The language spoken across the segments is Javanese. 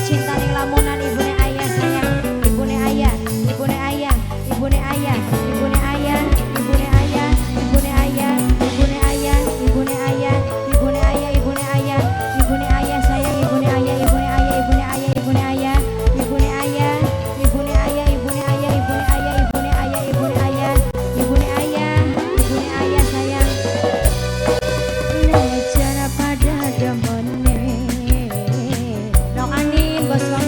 Cinta ning lamunan ibune ayah sayang, ibune ayah, ibune ayah, ibune ayah, ibune ayah, ibune ayah, ibune ayah, ibune ayah, ibune ayah, ibune ayah, ibune ayah, ibune ayah sayang, ibune ayah, ibune ayah, ibune ayah, ibune ayah, ibune ayah, ibune ayah, ibune ayah, ibune ayah, ibune ayah, ibune ayah, ibune ayah, ibune ayah sayang. Lejar pada demene. Nok Anin, bos.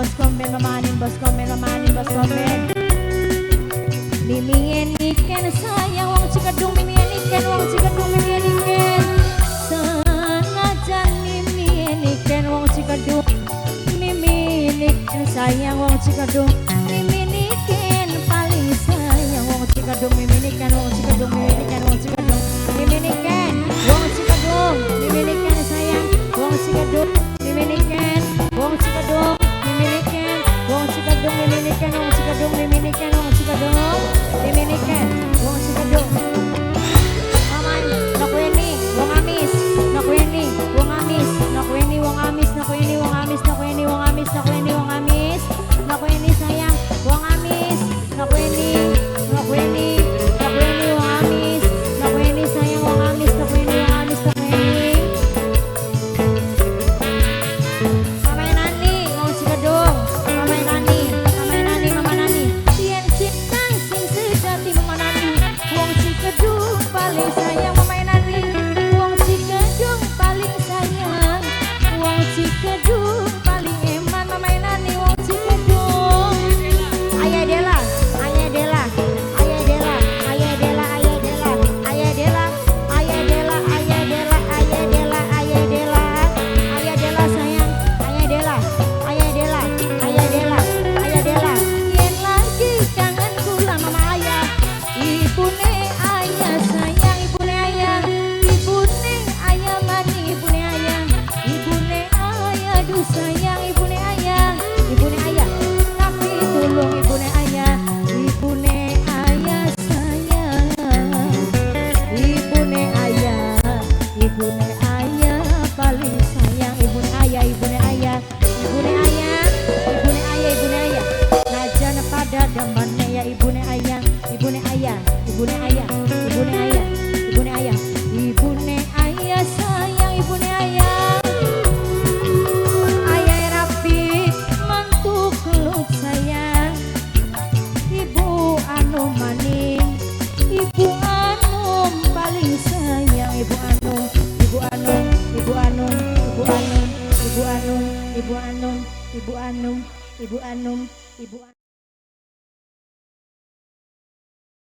Bos Komben, Mama Anin, Bos Komben, Mama Anin, Bos Komben. Mimien iken sayang wong Cikedung, mimien iken wong Cikedung, mimien iken. Senajan mimien iken wong Cikedung, mimien iken sayang wong Cikedung, mimien iken paling sayang wong Cikedung, mimien iken wong Cikedung, mimien iken wong Cikedung, mimien iken wong Cikedung, mimien iken sayang wong Cikedung, mimien iken wong Cikedung, mimien iken wong Cikedung, mimien iken wong Cikedung, mimien iken wong Cikedung, mimien iken wong Cikedung. Mama Nokweni wong amis, Nokweni wong amis, Nokweni wong amis, Nokweni wong amis, Nokweni wong amis, Nokweni wong amis, Nokweni sayang wong amis, Nokweni, Nokweni, Nokweni wong amis, Nokweni sayang wong amis, Nokweni wong amis, Nokweni. Mama Nani wong Cikedung, Mama Nani, Mama Nani, Mama Nani. Yen cinta sing sejati Mama Nani, wong Cikedung paling sayang Mama Nani, wong Cikedung paling sayang, wong Cikedung paling eman Mama Nani, wong Cikedung. Ayah Dela, Ayah Dela, Ayah Dela, Ayah Dela, Ayah Dela, Ayah Dela, Ayah Dela, Ayah Dela, Ayah Dela, Ayah Dela, Ayah Dela sayang, Ayah Dela, Ayah Dela, Ayah Dela, Ayah Dela. Yen lagi kangen kula Mama Ayah, ibune ayah sayang, ibune ayah, ibune ayah maning, ibune ayah, ibune ayah duh sayang, ibune ayah, ibune ayah, tapi tulung ibune ayah, ibune ayah sayang, ibune ayah, ibune ayah paling sayang, ibune ayah, ibune ayah, ibune ayah, ibune ayah, ibune ayah. Najan pada demene ya ibune ayah, ibune ayah, ibune ayah, ibune ayah, ibune ayah, ibune ayah sayang, ibune ayah. Ayah rapi mantu kelut sayang, ibu anu maning, ibu anum paling sayang, ibu anum, ibu anum, ibu anum, ibu anum, ibu anum, ibu anum, ibu anum, ibu anum, ibu anum.